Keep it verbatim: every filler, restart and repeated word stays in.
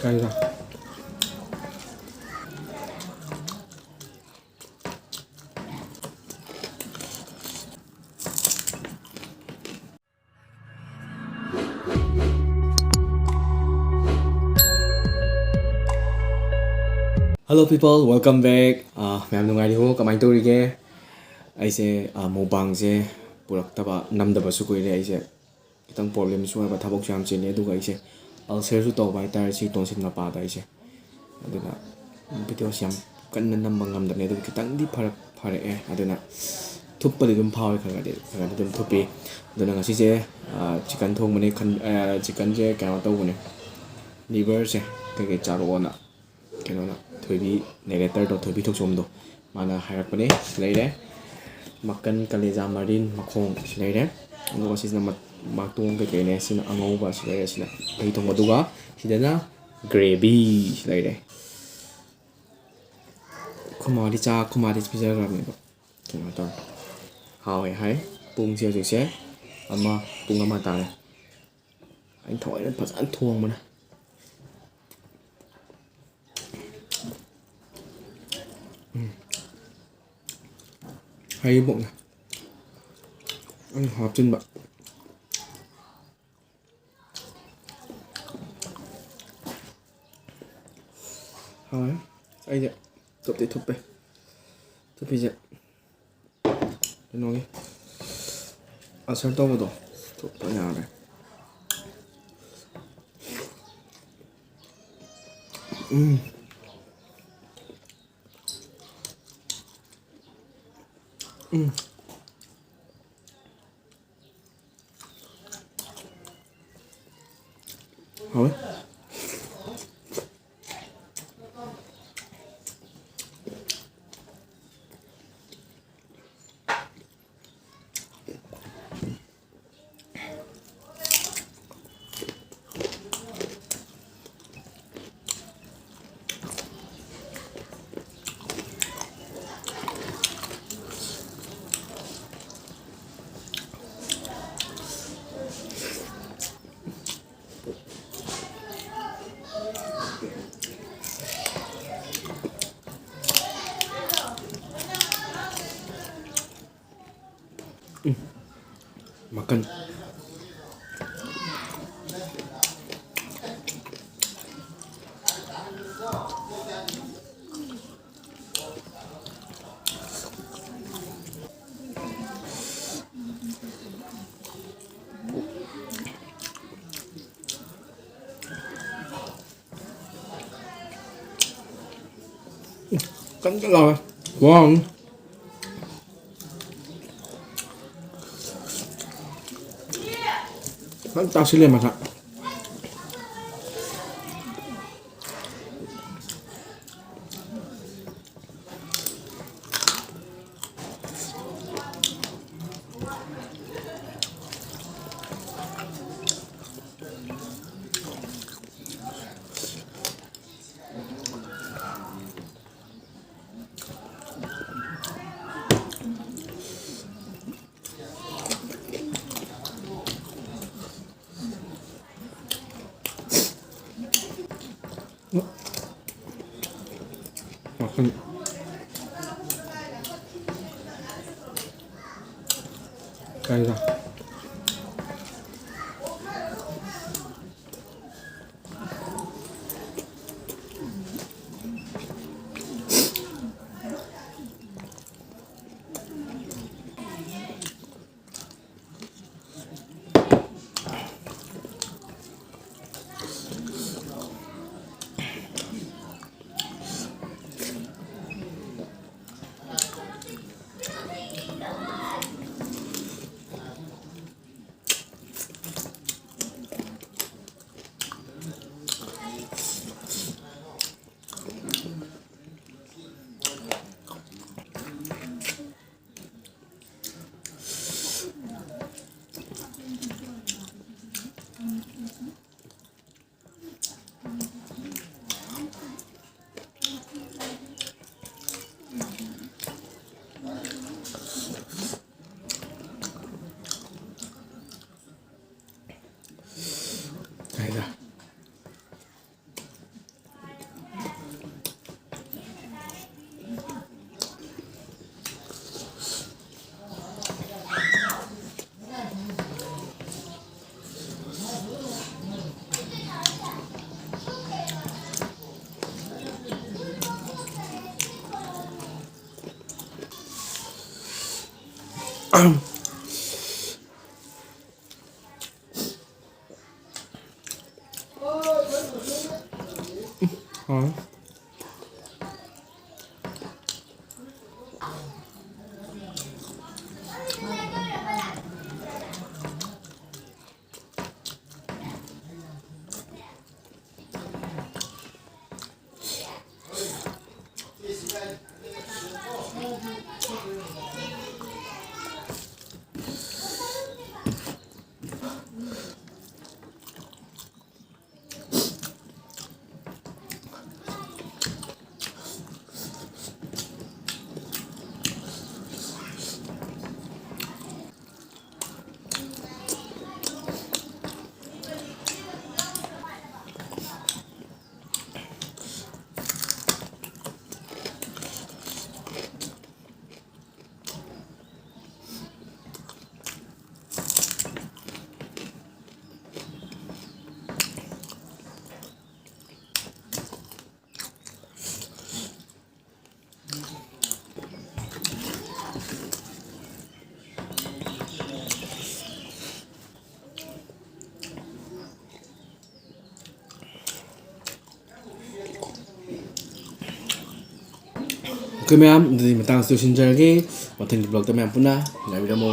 ꯀꯥꯏꯗ? Hello people, welcome back. ꯑꯥ, ꯃꯌꯥꯝ ꯅꯨꯡꯉꯥꯏꯔꯤꯕꯣ? ꯀꯃꯥꯏꯅ ꯇꯧꯔꯤꯒꯦ? ꯑꯩꯁꯦ, ꯑꯥ, ꯃꯨꯛꯕꯥꯡꯁꯦ ꯄꯨꯔꯛꯇꯕ, ꯅꯝꯗꯕꯁꯨ ꯀꯨꯏꯔꯦ꯫ ꯑꯩꯁꯦ ꯈꯤꯇꯪ problemꯁꯨ ꯑꯣꯏꯕ, ꯊꯕꯛꯁꯨ ꯌꯥꯝ ꯆꯤꯜꯂꯦ, ꯑꯗꯨꯒ ꯑꯩꯁꯦ ulcerꯁꯨ ꯇꯧꯕ ꯍꯥꯏꯇꯥꯔꯦ ꯁꯤ ꯇꯣꯟꯁꯤꯜ ꯃꯄꯥꯗ ꯑꯩꯁꯦ꯫ ꯑꯗꯨꯅ videoꯁꯤ ꯌꯥꯝ ꯀꯟꯅ ꯅꯝꯕ ꯉꯝꯗꯕꯅꯦ, ꯑꯗꯨꯕꯨ ꯈꯤꯇꯪꯗꯤ ꯐꯔꯛ ꯐꯔꯛꯑꯦ꯫ ꯑꯗꯨꯅ ꯊꯨꯞꯄꯗꯤ ꯑꯗꯨꯝ ꯐꯥꯎꯋꯦ, ꯈꯔ ꯈꯔꯗꯤ ꯈꯔ ꯈꯔꯗꯤ ꯑꯗꯨꯝ ꯊꯨꯞꯄꯤ꯫ ꯑꯗꯨꯅ ꯉꯁꯤꯁꯦ, ꯑꯥ, chicken ꯊꯣꯡꯕꯅꯦ ꯈꯟ-, ꯑꯥ, chickenꯁꯦ ꯀꯩꯅꯣ ꯇꯧꯕꯅꯦ, liverꯁꯦ ꯀꯩꯀꯩ ꯆꯥꯔꯛꯑꯣꯅ ꯀꯩꯅꯣꯅ, ꯊꯣꯏꯕꯤ, narratorꯗꯣ, ꯊꯣꯏꯕꯤ ꯊꯣꯛꯆꯣꯝꯗꯣ, ꯃꯥꯅ ꯍꯥꯏꯔꯛꯄꯅꯦ꯫ ꯁꯤ ꯂꯩꯔꯦ, ꯃꯀꯟ, ꯀꯂꯦꯖꯥ, ꯃꯔꯤꯟ, ꯃꯈꯣꯡ ꯁꯤ ꯂꯩꯔꯦ꯫ ꯑꯗꯨꯒ ꯁꯤꯁꯤꯅ ꯃ-, ꯃꯇꯣꯡ ꯀꯩꯀꯩꯅꯦ꯫ ꯁꯤꯅ ꯑꯉꯧꯕ ꯁꯤ ꯂꯩꯔꯦ, ꯁꯤꯅ ꯃꯍꯤ ꯊꯣꯡꯕ꯫ ꯑꯗꯨꯒ ꯁꯤꯗꯅ gravy ꯁꯤ ꯂꯩꯔꯦ꯫ ꯈꯨꯃꯥꯗꯤ ꯆꯥ-, ꯈꯨꯃꯥꯗꯤ ꯄꯤꯖꯈ꯭ꯔꯕꯅꯦꯕ꯫ ꯀꯩꯅꯣ ꯇꯧꯔꯦ, ꯍꯥꯎꯋꯦ ꯍꯥꯏ꯫ ꯄꯨꯡꯁꯦ ꯍꯧꯖꯤꯛꯁꯦ ꯑꯃ, ꯄꯨꯡ ꯑꯃ ꯇꯥꯔꯦ꯫ ꯑꯩꯅ ꯊꯑꯣꯏꯅ ꯐꯖꯅ ꯊꯣꯡꯕꯅꯦ꯫ ꯎꯝ꯫ ꯍꯩꯔꯤꯕꯣꯛꯅꯦ ꯑꯩꯅ ꯍꯥꯞꯆꯤꯟꯕ꯫ ꯍꯥꯎꯋꯦ꯫ ꯑꯩꯁꯦ ꯊꯨꯞꯇꯤ ꯊꯨꯞꯄꯦ꯫ ꯊꯨꯞꯄꯤꯁꯦ ꯀꯩꯅꯣꯒꯤ ulcer ꯇꯧꯕꯗꯣ ꯊꯨꯞꯄ ꯌꯥꯗ꯭ꯔꯦ꯫ ꯎꯝ꯫ ꯎꯝ꯫ ꯍꯥꯎꯋꯦ꯫ ꯀꯟ ꯀꯟ ꯂꯥꯎꯋꯦ꯫ ꯋꯥꯎ꯫ ꯐꯖꯅ ꯇꯥꯁꯤꯜꯂꯦ ꯃꯁꯥ꯫ ꯃꯈꯜ ꯀꯥꯏꯗ? ꯀꯥꯏꯗ? ꯍꯥꯎꯋꯦ꯫ ꯑꯣꯀꯦ ꯃꯌꯥꯝ, ꯑꯗꯨꯗꯤ ꯃꯇꯥꯡꯁꯤ ꯂꯣꯏꯁꯤꯟꯖꯔꯒꯦ꯫ ꯃꯊꯪꯒꯤ vlogꯇ ꯃꯌꯥꯝ ꯄꯨꯟꯅ ꯉꯥꯏꯕꯤꯔꯝꯃꯣ꯫